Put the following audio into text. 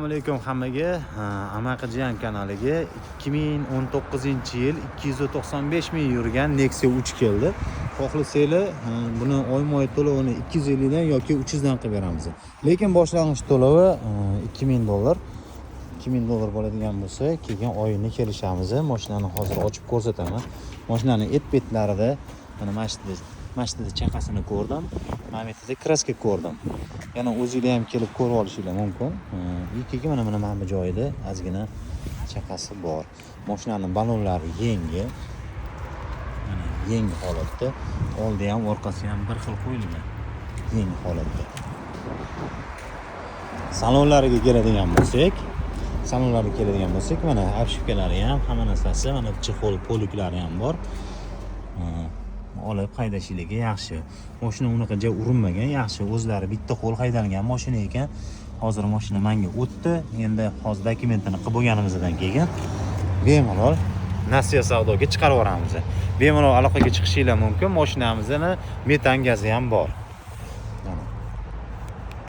Alaykum hammaga. Amaki Jiyan kanaliga 2019-yil 295 ming yurgan Nexia 3 keldi. Xohlasanglar, buni oyma-oy to'lovini 250 dan yoki 300 dan qilib beramiz. Lekin boshlang'ich to'lovi 2000 dollar. 2000 dollar bo'ladigan bo'lsa, keyin oyini kelishamiz. Mashinani hozir ochib ko'rsataman. Mashinani et betlarida mana shu yerda, mana shu yerda chaqasini ko'rdim. Mana bu yerda краска ko'rdim. Yana o'zinglar ham kelib ko'rib olishinglar mumkin. И keyin mana bu joyida ozgina chaqasi bor. Mashinani ballonlari yangi. Mana, yangi holatda. Oldi ham, orqasi ham bir xil qo'yilgan. Yangi holatda. Salonlariga keladigan bo'lsak, mana обшивка lari ham, hamma narsasi, mana чехол полик lari ham bor. Olib haydashligiga yaxshi. Mashina unaqa ja urinmagan, yaxshi. O'zlari bitta qo'l haydalgan mashina ekan. Hozir mashina menga o'tdi. Endi hozir dokumentini qilib bo'lganimizdan keyin bemalol nasiya savdoga chiqarib yuboramiz. Bemalol aloqaga chiqishinglar mumkin. Mashinamizni metan gazi ham bor.